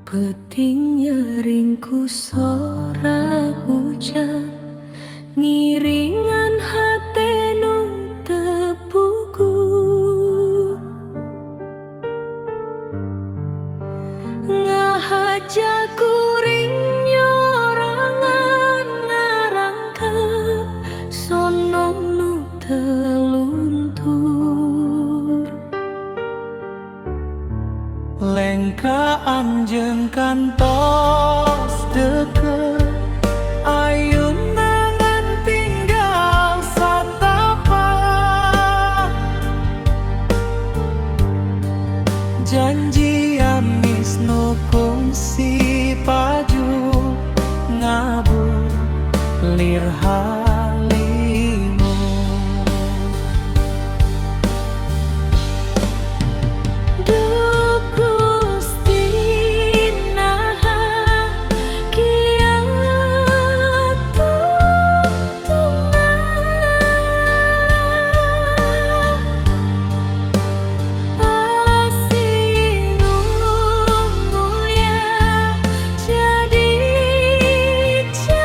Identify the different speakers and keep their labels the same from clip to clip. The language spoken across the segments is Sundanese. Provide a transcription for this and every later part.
Speaker 1: Peuting nyering ku sora hujan, ngiringan hate nu teu puguh. Ngahaja kuring nyorangan ngarangkep sono nu teu luntur.
Speaker 2: Lengkah anjeun kantos deket, ayuna ngan tinggal satapak. Janji amis nu kungsi pajuh ngabur lir halimu.
Speaker 1: Duh Gusti, naha kieu tungtungna? Asih nu mulya jadi carita.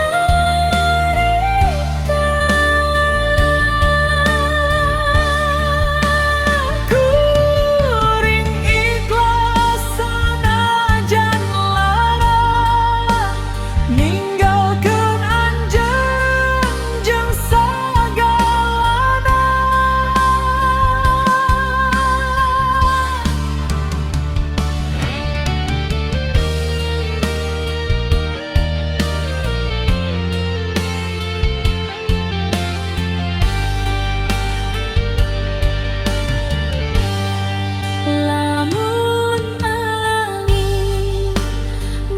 Speaker 2: Kuring ikhlas sanajan lara ninggalkeun anjeun jeung sagalana.
Speaker 1: Lamun angin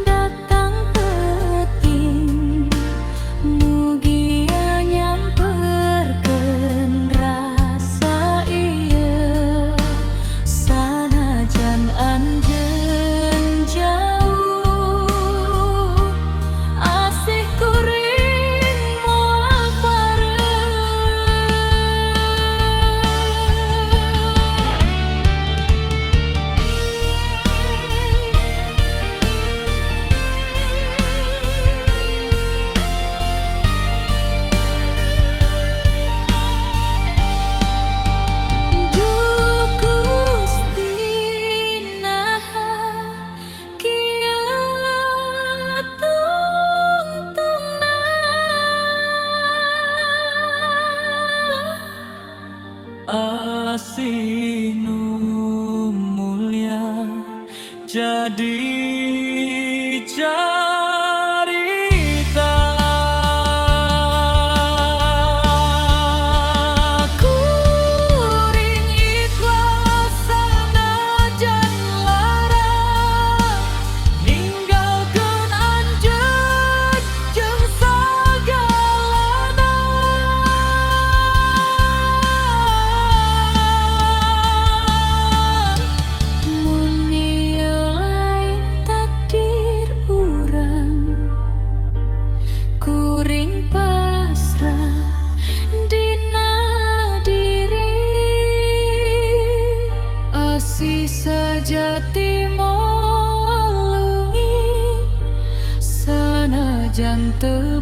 Speaker 1: datang peuting, mugia nyamperkeun rasa ieu. Sanajan anjeun jauh, asih kuring moal pareuh. Duh Gusti, naha kieu tungtungna?
Speaker 2: Asih nu mulya jadi carita. Kuring ikhlas sanajan lara ninggalkeun anjeun jeung sagalana.
Speaker 1: Mun ieu lain takdir urang, kuring pasrah dina diri. Asih sajati moal leungit sanajan teu.